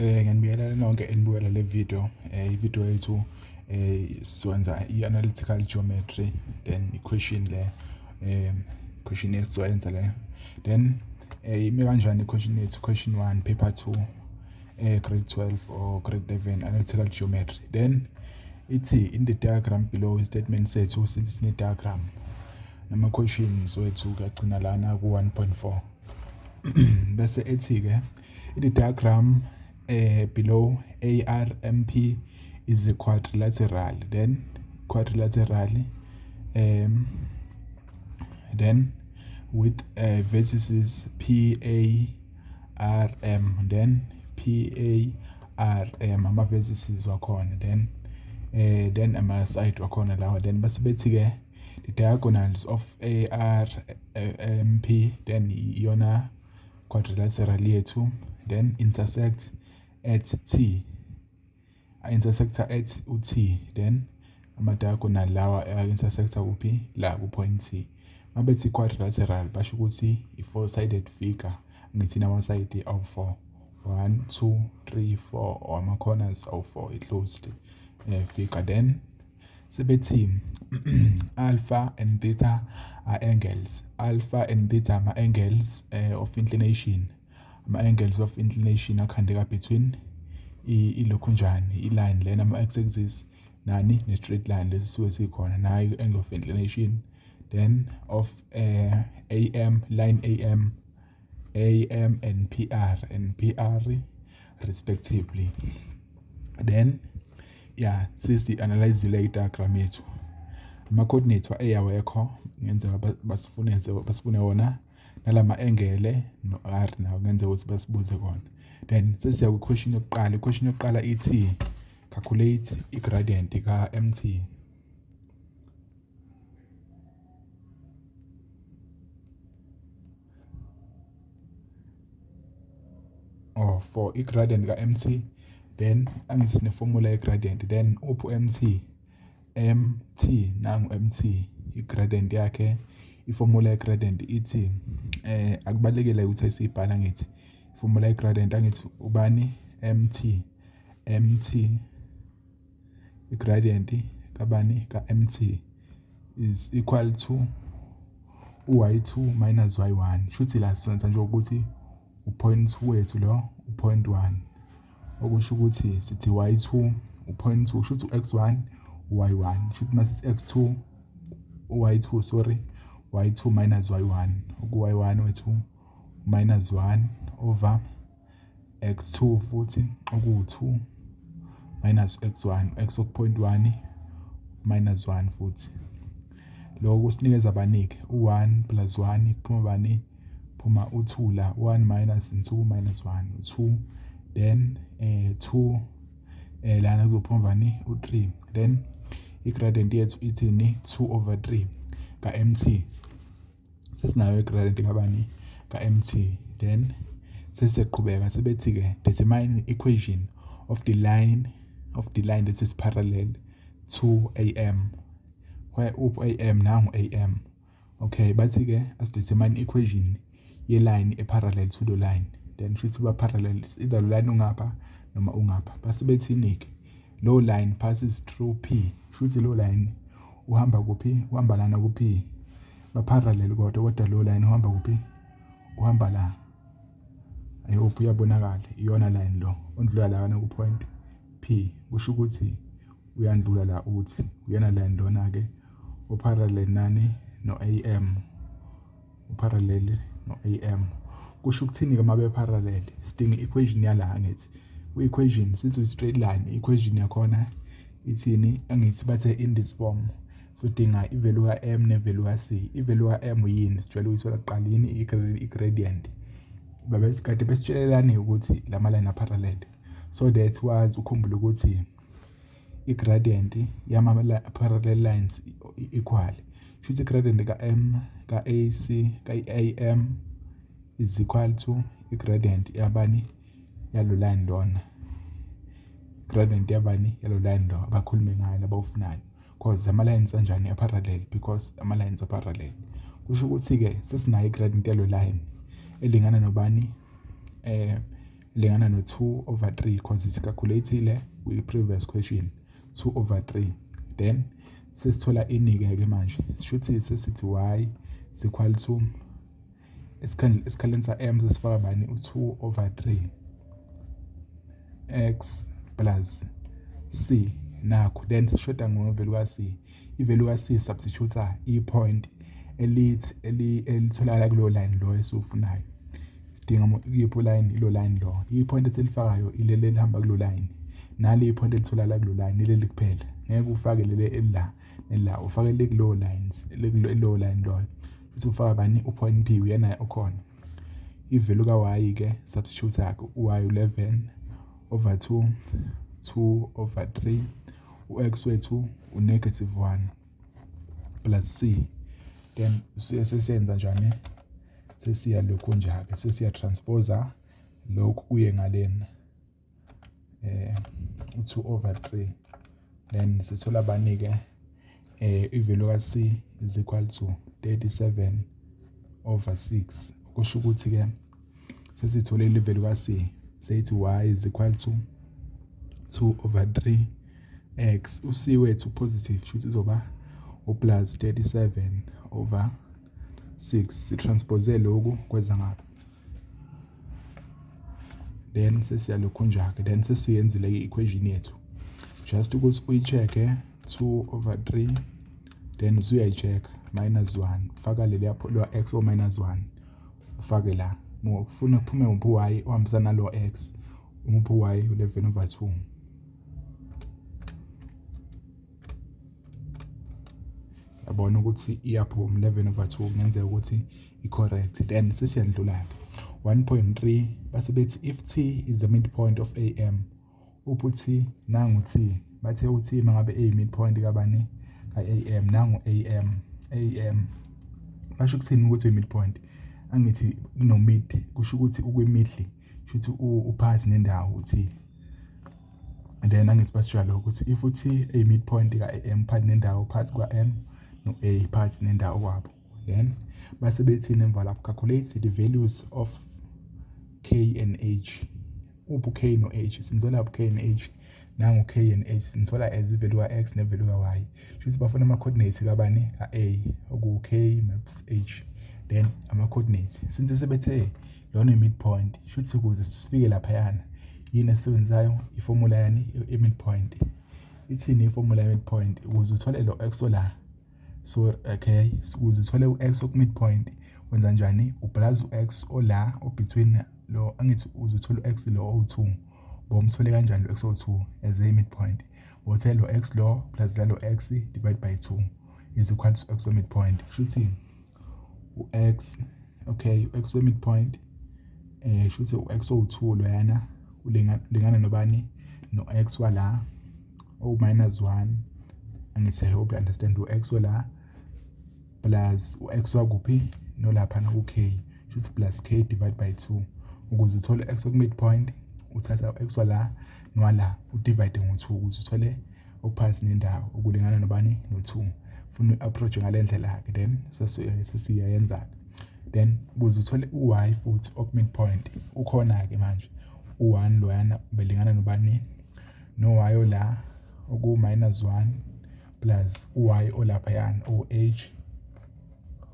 Ngiyanibingelela nonke enibukela le video. I-video yethu siwenza i-analytical geometry, then i-question le, question esizoyenza le. Then ime kanjani i-question yethu? Question 1, paper 2, grade 12 or grade 11, analytical geometry. Then ithi in the diagram below, statement sethu sithi sine diagram nama questions wethu kagcina lana ku 1.4. Bese ethi ke in the diagram below, ARMP is a quadrilateral, then quadrilateral then with vertices P A R M, then P A R M ama vertices wakhona, then ama side wakhona lawa. Then base bethi ke the diagonals of A R M P, then iyona quadrilateral yethu, then intersect at T, intersector at u-T, then ama-diagonal lawa intersector kuphi? La ku-point T. Mabethi quadrilateral basho ukuthi i-four-sided figure, ngithi nama-side awu-4, 1 2 3 4, or ama-corners awu-4, i-closed figure. Then sebethi alpha and theta are angles, alpha and theta ama-angles of inclination, ama-angles of inclination akhandeka between ilokhunjani, i-line lena ama-x-axis nani ne-straight line lesi suke sikhona nayo i-angle of inclination, then of AM line, AM AM and PR and PR respectively. Then yeah, sesi-analyze le diagram yethu, ama-coordinates wa-A awekho, kungenzeka basifune basifune wona, nalama angle no-R nawo kungenzeka ukuthi basibuze kona. Then sesiya kwi-question yokuqala. I-question yokuqala ithi calculate i-gradient ka-MT. Oh, for i-gradient ka-MT, then angithi sine-formula ye-gradient. Then uphi u-MT? MT nangu MT, i-gradient yakhe, i-formula ye-gradient ithi, akubalekile ukuthi ayisibhala, ngithi formula ye-gradient, angithi ubani? MT. MT, i-gradient kabani? Ka-MT is equal to u-y2 minus y1. Shuthi la sizonza nje ukuthi u-0.2 wethu lo u-0.1, okusho ukuthi sithi y2 u-0.2, shuthi u-x1 y1, shuthi masithi x2 y2, sorry, y2 minus y1, uku-y1 wethu minus 1 over x2 futhi okuwu-2 minus x1, x oku-0.1 minus 1 futhi. Lokho kusinikeza banike u-1 plus 1, kuphuma bani? Phuma u-2 la, 1 minus 2 minus 1, 2, then 2 lana kuzophuma bani? U-3. Then i-gradient yethu ithini? 2 over 3 ka-MT. Sesinayo i-gradient kabani? Ka-MT. Then sesiyaqhubeka, sebethi-ke determine equation of the line that is parallel to AM. Where uphi AM? Nangu AM. Okay, bathi-ke asidetermine equation ye-line e-parallel to the line. Then shuthi ba parallel, either lo line ungapha noma ungapha. Base bethini-ke? Lo line passes through P, shuthi lo line uhamba kuphi? Uhamba lana ku-P. Ba-parallel kodwa lo line uhamba kuphi? Uhamba la. I hope uyabonakala, iyona line lo ondlula lana ku-point P, kusho ukuthi uyandlula la, uthi uyena line lona ke uparallel nani? No-AM, uparallel no-AM. Kusho ukuthini ke mabe parallel? Sidinga i-equation yala, angithi kwi-equation sithi straight line, equation yakhona ithini? Angithi bathe in this form, so dinga i-value ka-m ne-value ka-c. I-value ka-m yini? Sijwayele ukuyithola kuqala. Yini i-gradient? Babesikade besitshelelani ukuthi lama line a-parallel, so that wazi ukhumbule ukuthi i-gradient yama parallel lines equal. Shuthi i-gradient ka-m ka-AC ka-AM is equal to i-gradient yabani? Yalo line lona, gradient yabani? Yalo line lo abakhulume ngayo, abawufunayo, cause ama lines anjani? A-parallel. Because ama lines a-parallel, kusho ukuthi ke sesinayo i-gradient yalo line elingana nobani? Lingana no-2 over 3 because sicalculateile kwi-previous question, 2 over 3. Then sesithola ini-ke ke manje? Shuthi sesithi y is equal to, esikhaleni sa-m sesifaka bani? U-2 over 3 x plus c. Nakho then sishoda nge-value ka-c. I-value ka-c, substitute i-point elithi elitholakala kulo line lo esiwufunayo. Sidinga kuyiphi line? Ilo line lo. I-point esilifakayo ileli elihamba kulo line, nali i-point elitholakala kulo line, ileli kuphela. Ngeke ufake leli elila nela, ufake lekulo lines, lekulo line loyo. Bese ufaka bani? U-point P uyena okhona. I-value ka-y ke, substitute yakhe u-y, 11 over 2, 2 over 3. U-x wethu u-negative 1 plus c. Then suye sesiyenza njani? Sesiya lokhu nje-ke, sesiya transposa lokhu kuye ngalena, u-2 over 3. Then sithola bani-ke? I-value ka-c is equal to 37 over 6. Kusho ukuthi-ke sesitholile i-value ka-c, seyithi y is equal to 2 over 3 x. U-c wethu positive, shuthi izoba u-plus 37 over 6. Sitranspose lokhu kweza ngapha, then sesiyalokhu njalo. Then sesiyenzile i-equation yethu, just ukuthi uyi-check-e, 2 over 3. Then usuyayi-check-a, minus 1, ufaka leliya lo x o minus 1, ufake la. Ufuna kuphume uphi y ohambisana nalo x? Umuphi y? 11 over 2. Yabona ukuthi iyaphuma 11 over 2, kungenzeka ukuthi i-correct. Then sesiyandlula-ke 1.3. Base bethi if t is the midpoint of AM. Uphi u-t? Nangu t. Bathe u-t mangabe eyi-midpoint kabani? Ka-AM. Nangu AM. AM basho ukuthini ukuthi uyi-midpoint? Angithi kuno-mid, kusho ukuthi ukwi-middle, kusho ukuthi uphakathi nendawo u-t. Then angithi basho lokho ukuthi if u-t eyi-midpoint ka-AM, phakathi nendawo, phakathi kwa-M no-A, phakathi nendawo kwabo. Then base bethini emva lapho? Calculate the values of k and h. Uphi u-k no-h? Simthola k and h. Nangu k and h, simthola as i-value ka-x ne-value ka-y. Shuthi bafuna ama-coordinates kabani? Ka-a, oku-k maps h. Then ama-coordinates, since sebethe lona i-midpoint, shuthi ukuze sifike laphayana, yini esisebenzisayo? I-formula yani? I-midpoint. Ithini i-formula ye-midpoint ukuze uthole lo x ola? So okay, ukuze uthole u-x oku-midpoint, wenza njani? U-plus u-x ola o-between lo. Angithi uze uthole u-x lo o-2, bomthole kanjani lo x o-2 as a midpoint? Uthe lo x lo plus lalo x divide by 2 is equal to x midpoint. Shuthi u-x, okay, u-x midpoint, shuthi u-x o-2 loyana ulingana nobani? No-x wala o minus 1. Angithi, I hope you understand. U-x wala plus u-x wakuphi? Nolaphana ku-k, shuthi plus k divide by 2. Ukuze uthole x oku-midpoint, uthatha u-x wala nowala, u-divide ngo-2 ukuze uthole okuphakathi nendawo okulingana nobani? No-2. Funa u-approach ngale ndlela-ke. Then sesiyayenza-ke. Then ukuze uthole u-y futhi oku-midpoint, ukhona-ke manje u-1 loyana, belingana nobani? No-y ola oku-minus 1 plus u-y olaphayana o-h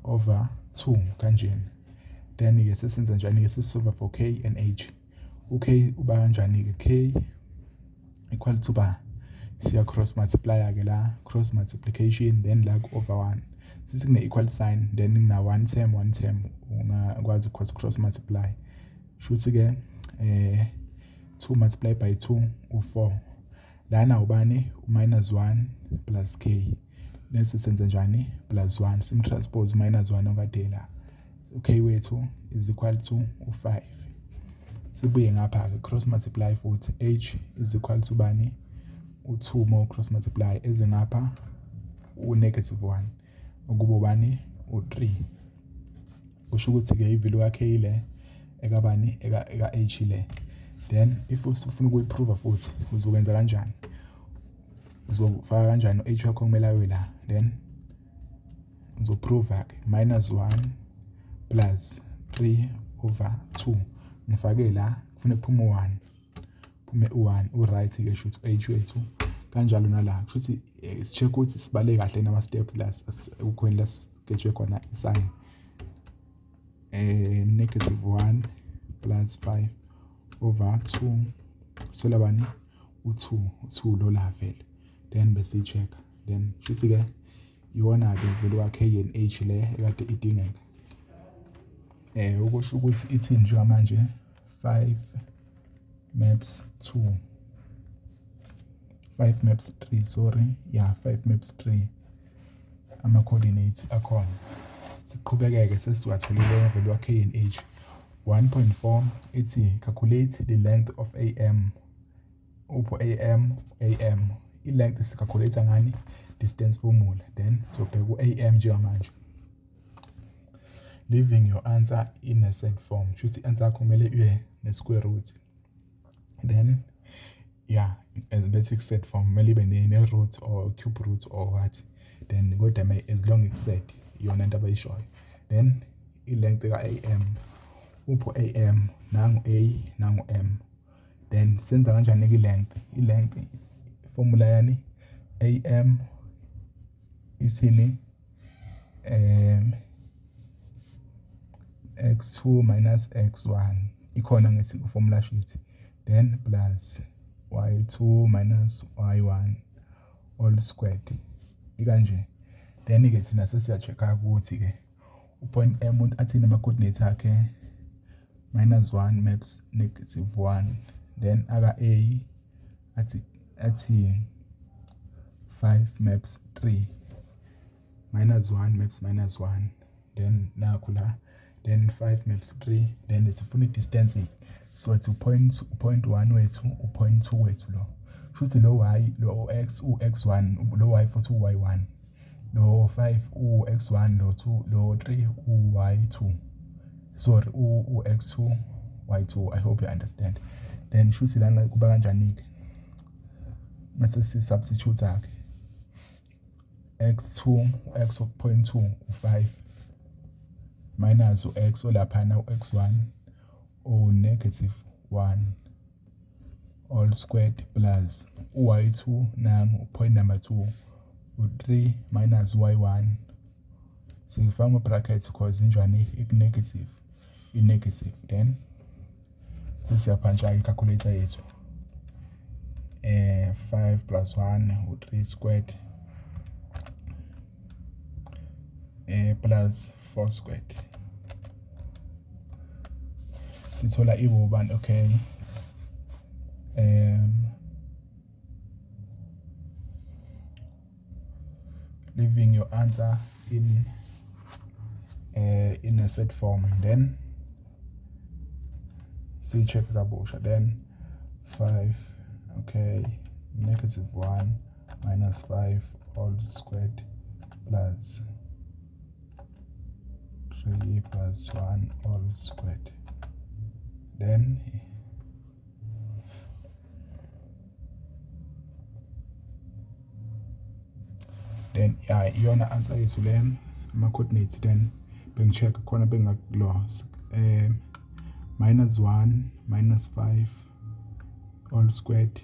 over 2, kanjena. Then-ke sesenza njani-ke? Sesisolve for k and h. U-k uba kanjani-ke? K equal to ba, siya cross multiplier ke la, cross multiplication. Then la ku over 1, sithi kune equal sign, then kuna one term, one term, ungakwazi cross multiply. Shuthi ke 2 multiply by 2 u4. Lana ubani? U-minus 1 plus k. Bese senza njani? Plus 1, sim-transpose minus 1 okade la. U-k wethu is equal to u5. Sibuye ngapha-ke, cross multiply futhi. H is equal to bani? U2 more cross multiply eze ngapha u-negative 1, ukuba ubani? U3. Kusho ukuthi-ke i-value ka-k ile, ekabani? Eka-h le. Then if usufuna ukuyi-prova futhi, uzokwenza kanjani? Uzofaka kanjani u-h wakho kumele abe la? Then uzoprova-ke minus 1 plus 3 over 2, ngifake la. Kufuna kuphume u-1, kuphume u-1 u-right ke, shuthi h wethu kanjalo nala. Kushuthi si-check ukuthi sibale kahle nama steps la kukhona la sketchwe khona i-sign. Negative 1 plus 5 over 2, sithola bani? U2. U2 lo la vele. Then bese check, then shuthi ke iwona ke vele wa K and H le ekade idingeka. Ukusho ukuthi ithini njengamanje? 5 maps 2, 5 maps 3, sorry, yeah, 5 maps 3 ama coordinates akhona. Siqhubekeke, sesiwatholile vele wa K and H. 1.4 ithi calculate the length of AM. Upho AM, AM i-length si-calculate ngani? Distance formula. Then sobheka u-AM njengamanje, leaving your answer in a set form. Shuthi i-answer yakho kumele ibe ne-square root. Then yeah, as basic set form kumele ibe ne-root or cube root or what, then kodwa as long it's set, iyona into abayishoyo. Then i-length ka-AM, upho AM, nangu A, nangu M. Then senza kanjani ke i-length? I-length formula yani? AM ithini? X2 minus x1, ikhona ngithi ku formula sheet, then plus y2 minus y1 all squared, ikanje. Then ke thina sesiya-check-a ukuthi ke u-point M athini ama coordinates akhe. Minus 1 maps negative 1. Then aka A athi 5 maps 3, minus 1 maps minus 1, then nakho la, then 5 maps 3. Then sifuna i-distance, so it's 0.1 wethu, u-0.2 wethu lo. Futhi lo y, lo x u-x1, lo y futhi u-y1, lo 5 u-x1, lo 2, lo 3 u-y2, sorry, u-x2 y2. I hope you understand. Then shuthi lana kuba kanjani ke mase si substitute ke? X2, x of 0.2 u5 minus u-x olaphana u-x1 u negative 1 all squared plus u-y2, nangu point number 2, u-3 minus y1. Sifaka ama-brackets cause injani? Ik-negative, i-negative. Then sesiyaphantshaka i-calculator yethu. 5 plus 1 u-3 squared plus 4 squared, sithola ibobani? Okay, leaving your answer in a set form. Then si-check kabusha. Then 5, okay, negative 1 minus 5 all squared plus 3 plus 1 all squared. Then yeah, iyona answer yethu le, ama-coordinates. Then bengi-check khona bengakulo minus 1 minus 5 all squared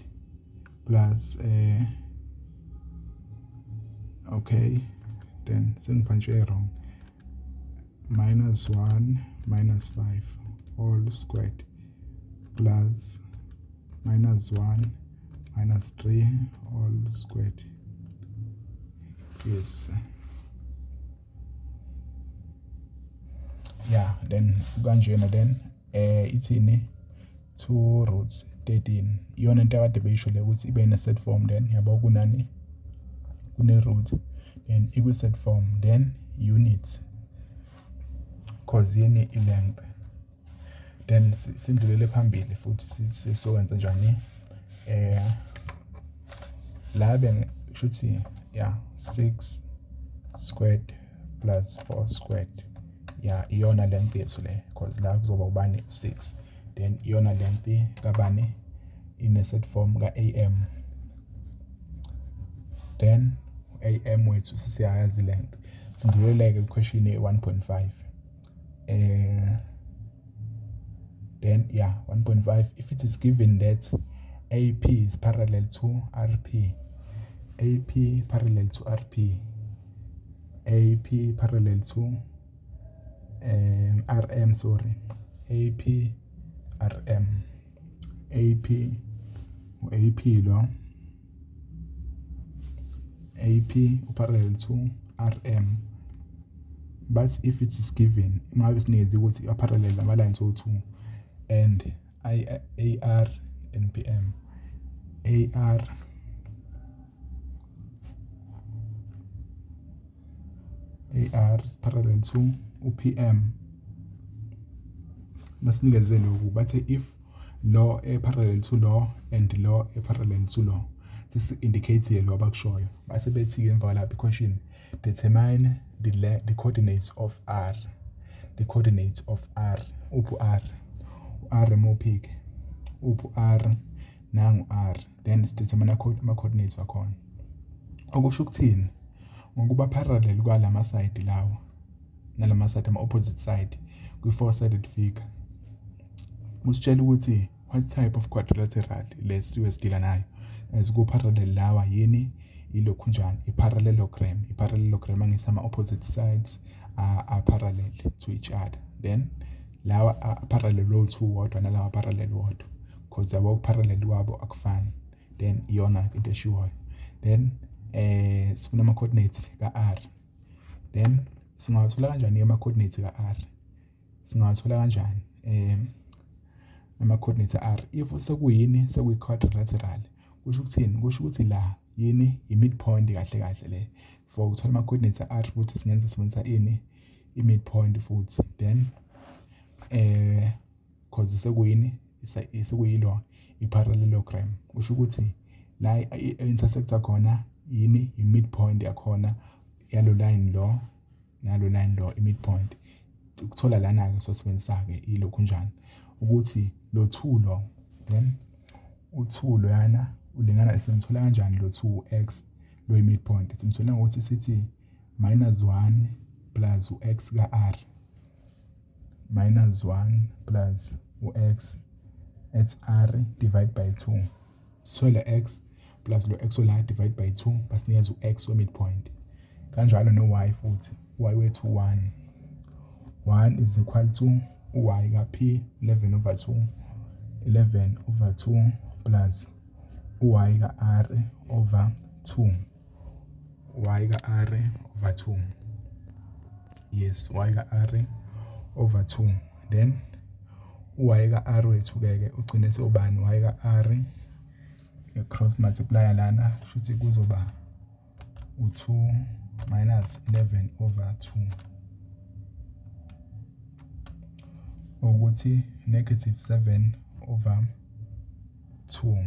plus okay, then sengiphantshe wrong, minus 1 minus 5 all squared plus minus 1 minus 3 all squared. Yes, yeah, then kanjena. Then ithini? 2 roots 13, iyona into akade beyisho le ukuthi ibe ne set form. Then yabo kunani? Kune root, then ikwi set form, then units cause yini? I-length. Then sindlulele phambili futhi, sisokwenza njani la? Bengishuthi yeah, 6 squared plus 4 squared. Yeah, iyona length yethu le, because la kuzoba ubani? 6. Then iyona length kabani in a set form ka-AM. Then AM wethu sesiyayazi length. Sindluleleke question 1.5. Then yeah, 1.5. If it is given that AP is parallel to RP, AP parallel to RP, AP parallel to RM, sorry, AP RM, AP AP lo, AP parallel to RM. But if it is given, ngabe sinikeze ukuthi parallel ama lines o2 and AR and PM, AR is parallel to UPM. Basinikeze lokhu, bathe if law a parallel to law and law a parallel to law, sisi-indicate lo abakushoyo. Base bethi-ke emva kwalapho question, determine the coordinates of R, the coordinates of R. Uphi R? U-R muphi-ke? Uphi R? Nangu R. Then sidetermine ama-coordinates wakhona. Okusho ukuthini? Ngokuba parallel kwalama side lawa nalama side, ama-opposite side kwi-four-sided figure, kusitshela ukuthi what type of quadrilateral lesisuke sidila nayo. As ku-parallel lawa yini ilokhu njani, i-parallelogram. I-parallelogram angisi ama-opposite sides are parallel to each other. Then lawa are parallel o-two wodwa nalawa parallel wodwa, because yabo parallel wabo akufani. Then iyona into eshiwoyo. Then sifuna ama-coordinates ka-R. Then singawathola kanjani ama-coordinates ka-R? Singawathola kanjani ama-coordinates ka-R? If sekuyini, sekuyi-quadrilateral, kusho ukuthini? Kusho ukuthi la yini i-midpoint kahle kahle le. For ukuthola ama-coordinates ka-R futhi singenza sibonisa ini, i-midpoint futhi. Then cause sekuyini, sekuyilo i-parallelogram, kusho ukuthi la i-intersector khona yini, i-midpoint yakhona yalo line lo nalo line lo, i-midpoint. Ukuthola lana-ke sosebenzisa-ke ilokhu njani ukuthi lo 2 lo, then u2 loyana ulingana, simthola kanjani lo 2x lo i-midpoint? Simthola ngokuthi sithi minus 1 plus u-x ka-r, minus 1 plus u-x at r divide by 2. Sithole x plus lo x ola divide by 2, basinikeza u-x we-midpoint. Kanjalo no-y futhi, y wethu 1, 1 is equal to y ka-p 11 over 2, 11 over 2 plus y ka-r over 2, y ka-r over 2. Yes, y ka-r over 2. Then y ka-r wethu ke ugcine sewubani? Y ka-r cross multiplier lana shuthi kuzoba u2 minus 11 over 2, ukuthi negative 7 over 2,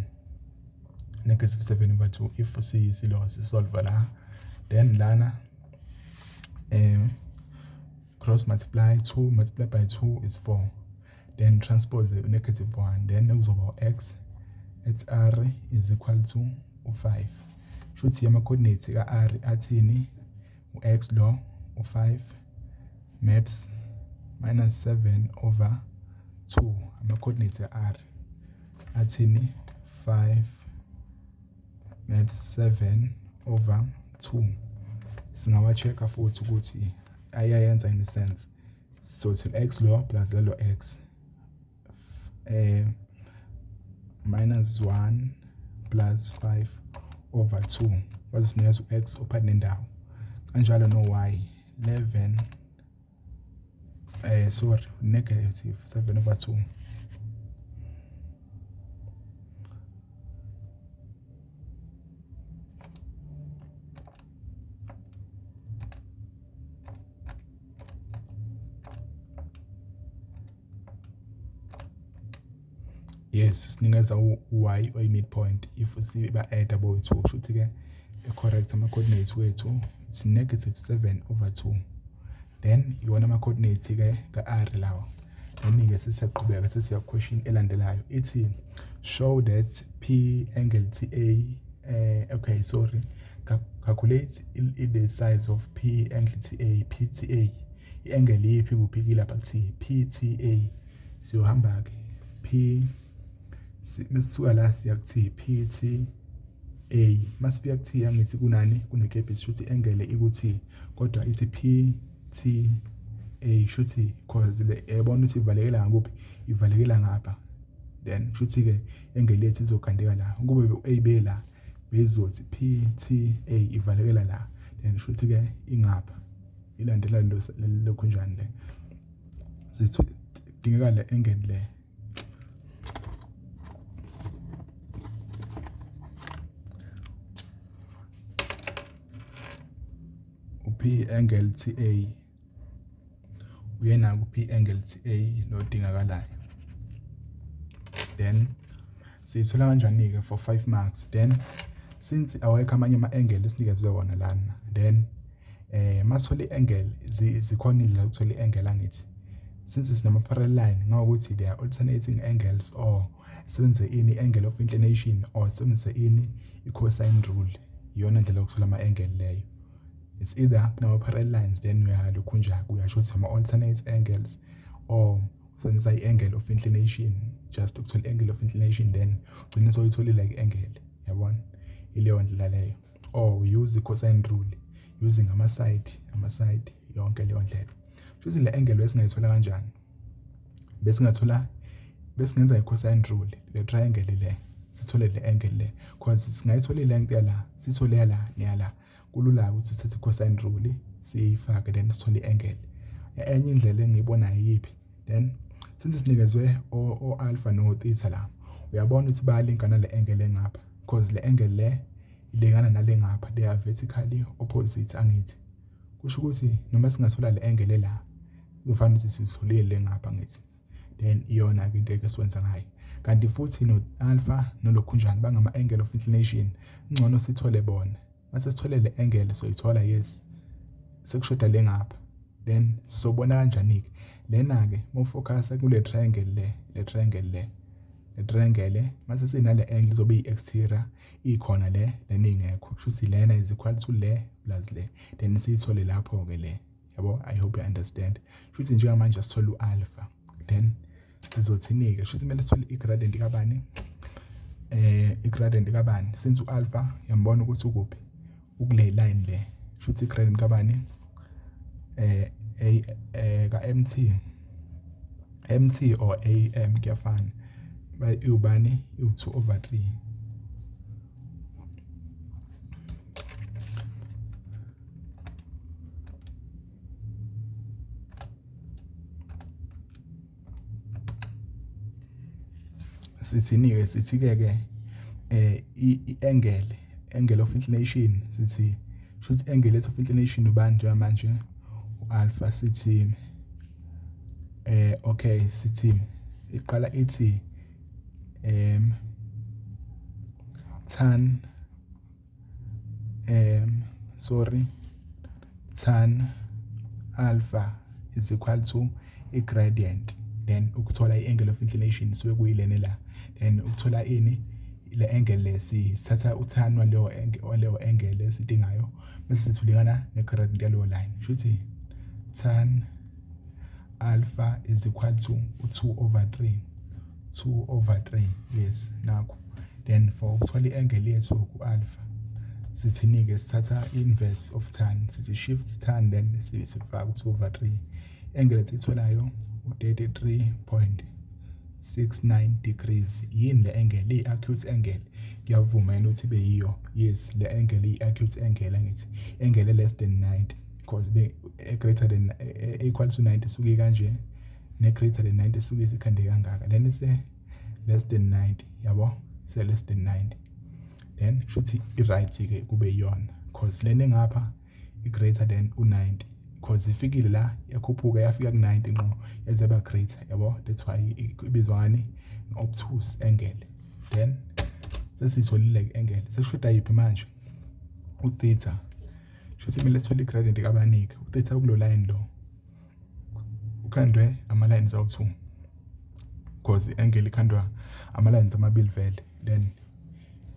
negative 7 over 2 if silo sisolve la. Then lana cross multiply 2 multiply by 2 is 4, then transpose the negative 1, then kuzoba x at r is equal to 5. Shuthi ama coordinates ka r athini? U-x lo u5 maps minus 7 over 2. Ama coordinates ka r athini? 5 maps 7 over 2. Singawa-check-a futhi ukuthi ayayenza in a sense. So to x lo plus lelo x minus 1 plus 5 over 2 bazosinikeza u-x ophakathi nendawo. Kanjalo no-y 11 sorry negative 7 over 2. Yes, sinikeza u-y oyi-midpoint if siba-add abo-2. Kusho ukuthi-ke correct ama-coordinates wethu, it's negative 7 over 2. Then iwona ama-coordinates-ke ka-r lawa. Then-ke sesiyaqhubeka sesiya question elandelayo, ithi show that P angle TA, okay sorry, calculate the size of P angle TA, PTA. I-angle yiphi kuphi lapha kuthi PTA. Siyohamba-ke P, mesisuka la siya ku-T, P T A. Masifika ku-T angithi kunani, kunekepisi, shuthi i-angle iku-T, kodwa ithi P T A, shuthi cause le yabona ukuthi ivalekela ngakuphi, ivalekela ngapha. Then shuthi ke angle yethu izokhandeka la. Ukube u-A be la, bezothi P T A ivalekela la, then shuthi ke ingapha ilandela lokhu njani le. Sithi dingeka le angle le. U-P angle TA, uyena ku-P angle TA lo odingakalayo. Then siyithola kanjani-ke for 5 marks? Then since awekho amanye ama-angle esinikezwe wona lana, then masithola i-angle, zikhona indlela yokuthola i-angle angithi. Since sinama-parallel line, ngawukuthi they are alternating angles, or sebenzise ini angle of inclination, or sebenzise ini i-cosine rule. Iyona ndlela yokuthola ama-angle leyo. It's either kunama-parallel lines, then uyalokhu nje kuyasho ukuthi ama-alternate angles, or usebenzisa i-angle of inclination, just ukuthola i-angle of inclination, then ugcine sewuyitholile i-angle, yabona? Ileyo ndlela leyo. Or use the cosine rule using ama-side, yonke leyo ndlela. Shuthi le angle besingayithola kanjani? Besingathola, besingenza i-cosine rule, le triangle le, sithole le angle le, cause singayithola i-length yala, sithole yala neyala. Kulula ukuthi sithathe i-cosine rule siyifake, then sithole i-angle. Enye indlela engiyibonayo iyiphi? Then since sinikezwe o-alpha no-theta la, uyabona ukuthi bayalingana le angle engapha, cause le angle le ilingana nale ngapha, they are vertically opposite angithi. Kusho ukuthi noma singathola le angle la, kufanele ukuthi sitholile le ngapha angithi. Then iyona ke into esiwenza ngayo. Kanti futhi no-alpha nolokhunjani bangama angle of inclination, ngcono sithole bona. Mase sithole le angle soyithola, yes, sekushoda le ngapha. Then sobona kanjani ke lena ke? Mawufocus kule triangle le, le triangle le, le triangle, mase sinale angle izobe i-exterior ikhona le, lena ingekho, shuthi lena is equal to le plus le, then siyithole lapho ke le, yabo. I hope you understand. Shuthi njengamanje sithola u-alpha, then sizothini ke? Shuthi kumele sithole i-gradient kabani, i-gradient kabani, since u-alpha yambona ukuthi ukuphi, ukule line le. Shuthi i-gradient kabani? A ka MT, MT or AM kuyafana, iwubani? Iwu 2 over 3. Sithini-ke? Sithi-ke ke i-angle, angle of inclination, sithi shuthi angle of inclination ubani njengamanje? U-alpha. Sithi okay, sithi iqala ithi tan, sorry, tan alpha is equal to i-gradient, then ukuthola i-angle of inclination suke kuyilene la. Then ukuthola ini, le angle le, sithatha u-tan waleyo angle esidingayo, bese sithi ulingana ne-gradient yaleyo line. Shuthi tan alpha is equal to 2 over 3, 2 over 3, yes, nakho. Then for ukuthola i-angle yethu ku-alpha, sithini-ke? Sithatha inverse of tan, sithi shift tan, then sifaka u-2 over 3. Angle esiyitholayo u-33.69 degrees. Yini le angle? I-acute angle. Kuyavuma yini ukuthi ibe yiyo? Yes, le angle i-acute angle angithi, angle less than 90, because be greater than equal to 90 isuke kanje, ne greater than 90 isuke isikhande kangaka, then ise less than 90, yabo, se less than 90. Then shuthi i-right ke kube iyona, cause lena engapha i-greater than u-90, cause ifikile la, yakhuphuka yafika ku-90 ngqo, yaze yaba greater, yabo. That's why ibizwa ngani? Obtuse angle. Then sesiyitholile i-angle, sekushoda yiphi manje? U-theta. Shuthi kumele sithole i-gradient kabanike u-theta kulo line lo ukhandwe ama-lines awu-2, cause i-angle ikhandwa ama-lines amabili vele. Then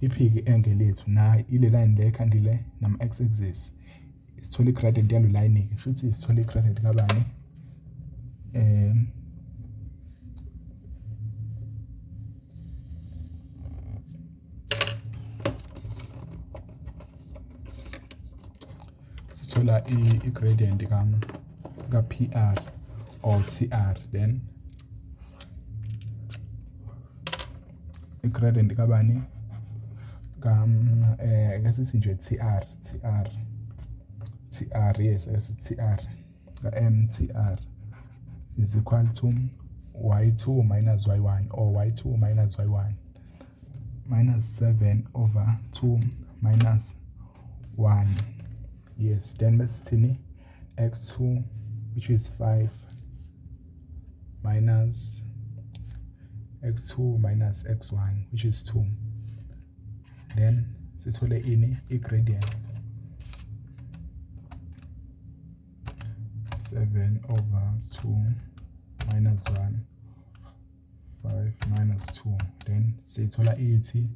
iphike i-angle yethu na ile line le ekhandile nama-x axis, sithole i-gradient yalo line-ke. Shuthi sithole i-gradient kabani? ukuthola i-gradient ka PR or TR, then i-gradient kabani ka ake sithi nje TR TR TR, yes, ake sithi TR ka MTR is equal to y2 minus y1 or y2 minus y1 minus 7 over 2 minus 1. Yes, then mesithini x2, which is 5 minus x2 minus x1, which is 2. Then sithole ini i-gradient 7 over 2 minus 1 5 minus 2, then sithola ithi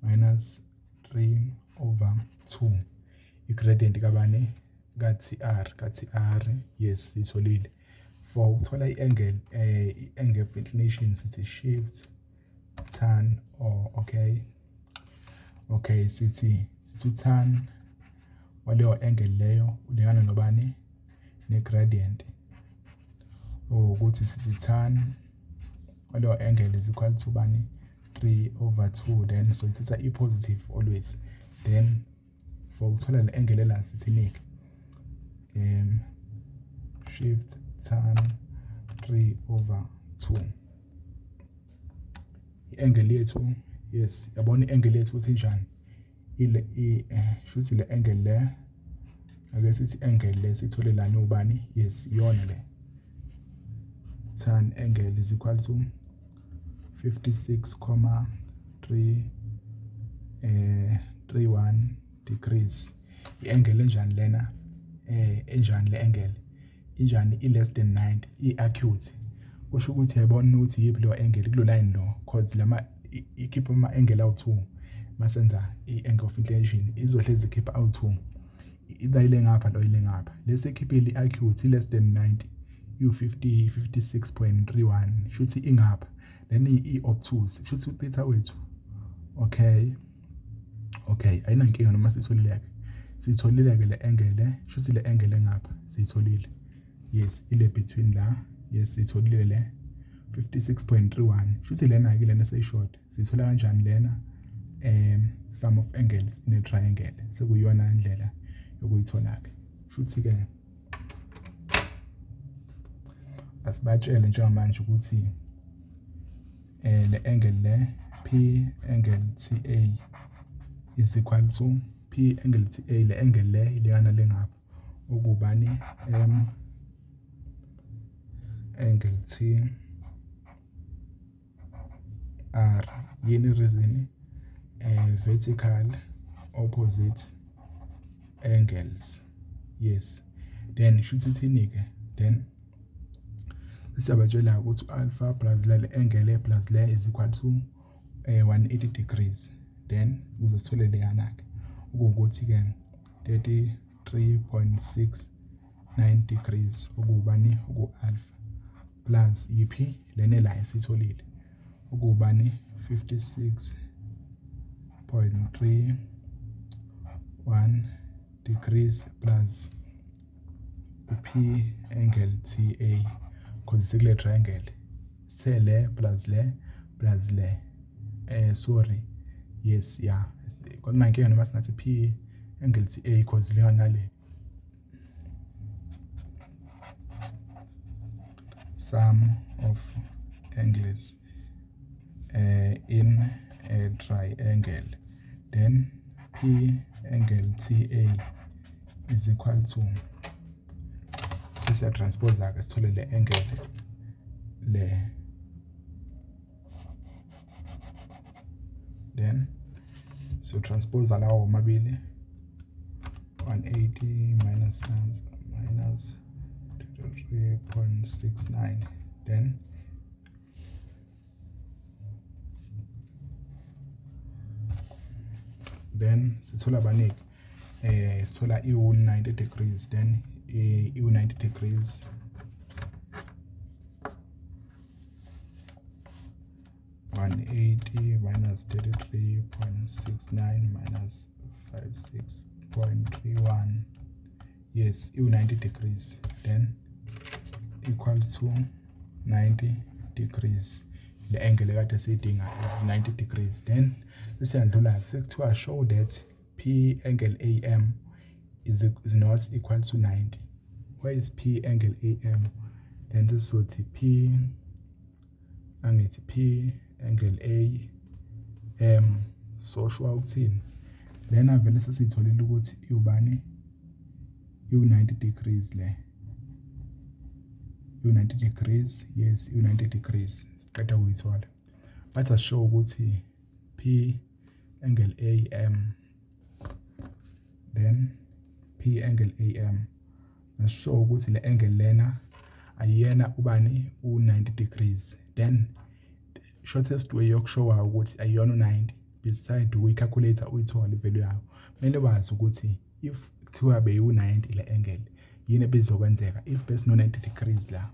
minus 3 over 2 i-gradient kabani ka TR, ka TR. Yes, sitholile. For ukuthola i-angle, i-angle of inclination, sithi shift tan or okay, sithi tan waleyo angle leyo ulingana nobani, ne-gradient, ukuthi sithi tan waleyo angle is equal to bani, 3 over 2. Then so ithatha i-positive always. Then for ukuthola le angle la sithi shift tan 3 over 2 i-angle yethu. Yes, yabona i-angle yethu ukuthi injani, ile shuthi le angle le, ake sithi angle le sithole lani ubani. Yes, iyona le tan angle is equal to 56.3 31 degrees. I-angle enjani lena, enjani le angle, injani? I-less than 90, i-acute, kusho ukuthi yayibona ukuthi yiphi leyo angle kulo line lo, cause lama ikhipha ama-angle awu-2. Masenza i-angle of inclination izohlezi ikhipha awu-2, either ile ngapha lo ile ngapha. Lesi ekhiphile i-acute, i-less than 90, iwu-50 56.31, shuthi ingapha. Then i-obtuse, shuthi u-theta wethu, okay, ayinankinga noma sitholile-ke, sitholile-ke le angle, shuthi le angle engapha siyitholile. Yes, ile between la. Yes, sitholile le 56.31, shuthi lena-ke lena eseyishort. Siyithola kanjani lena? Sum of angles in a triangle, sekuyiyona indlela yokuyithola-ke. Shuthi-ke asibatshele njengamanje ukuthi le angle le P angle TA is equal to P angle TA, le angle le ilingana le ngapha, okubani M angle T R. Yini reason? Vertical opposite angles. Yes, then shuthi thini ke? Then siyabatshela ukuthi alpha plus le angle plus le is equal to 180 degrees. Then ukuze sithole leyana ke, ukuthi ke 33.69 degrees ukubani, uku alpha, plus yiphi lena la esitholile, ukubani, 56.31 degrees plus p angle TA, because sikule triangle sithe le plus le plus le, sorry, yes, yeah, kwakunankinga noma singathi p angle TA, because lingana nale sum of angles in a triangle. Then p angle TA is equal to, sesiya transpose ke sithole le angle le, then so transpose lawo mabili, 180 minus minus 3.69, then sithola baniki, sithola i-90 degrees. Then i-90 degrees 180 minus 33.69 minus 56.31. Yes, iwu-90 degrees, then equal to 90 degrees. Le angle ekade siyidinga is 90 degrees. Then sesiyandlula, sekuthiwa show that P angle AM is not equal to 90. Where is P angle AM? Then sizothi P, angithi P angle A M, so sure ukuthini lena vele sesiyitholile ukuthi iwubani, iwu-90 degrees le, iwu-90 degrees. Yes, iwu-90 degrees, siqeda kuyithola. Bathi asishow ukuthi P angle AM, then P angle AM, asishow ukuthi le angle lena ayiyena ubani, u-90 degrees. Then shortest way yokushowa ukuthi ayiyona u-90, beside ukuyi-calculate uyithole i-value yayo, kumele wazi ukuthi if kuthiwa beyiwu-90 le angle, yini ebizokwenzeka if besino-90 degrees la?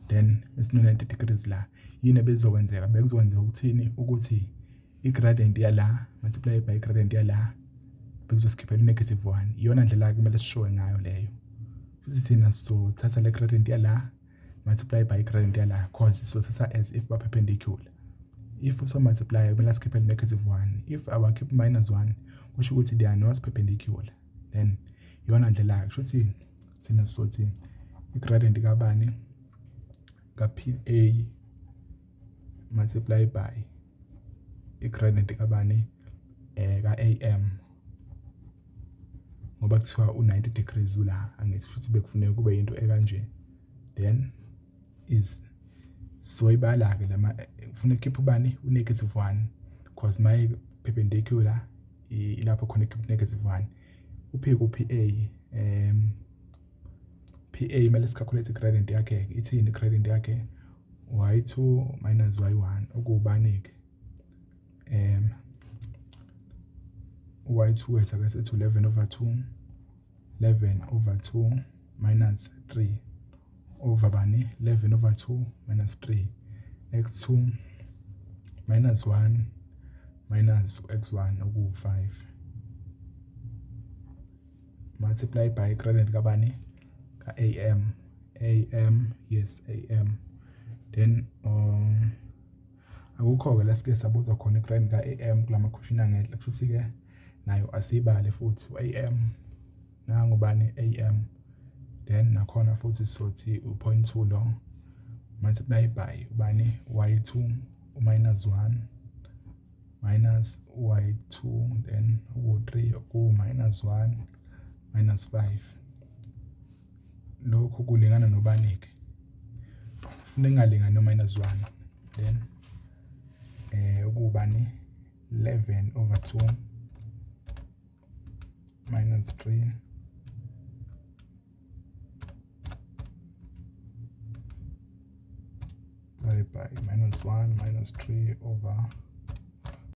Then besino-90 degrees la, yini ebizokwenzeka? Bekuzokwenzeka ukuthini? Ukuthi i-gradient yala multiply by i-gradient yala bekuzosikhiphela u-negative 1. Iyona ndlela-ke kumele sishowe ngayo leyo. Futhi thina sizothatha le gradient yala multiply by i-gradient yala, 'cause sizothatha as if ba-perpendicular. If uso-multiply, kumele asikhiphele negative 1. If awakhipha minus 1, kusho ukuthi they are not perpendicular. Then iyona ndlela-ke, kusho ukuthi thina sizothi i-gradient kabani, ka-PA multiply by i-gradient kabani, ka-AM, ngoba kuthiwa u-90 degrees ula, angithi? Futhi bekufuneka kube into ekanje. Then is soyibala-ke lama, kufuneka ukhiphe ubani, u-negative 1, 'cause maye perpendicular ilapho khona ikhipha negative 1. Uphike u-PA, PA kumele si-calculate i-gradient yakhe. Ithini i-gradient yakhe? Y2 minus Y1, okuwubani-ke? Y2 wethu ake sithi 11 over 2, 11 over 2 minus 3 over bani? 11 over 2 minus 3. X2 minus 1 minus x1, okuwu-5, multiply by gradient kabani? Ka-AM. AM, yes, AM. Then akukho-ke la sike sabuza khona i-gradient ka-AM kulama question angenhla. Kusho ukuthi-ke nayo asiyibale futhi u-AM nangu bani, AM. Then nakhona futhi sizothi u-0.2 lo multiply by ubani? Y2 minus 1 minus y2, then uku-3 ku minus 1 minus 5. Lokhu kulingana nobani-ke? Kufuneka ingalingani no minus 1. Then ukubani? 11 over 2 minus 3 by minus 1 minus 3 over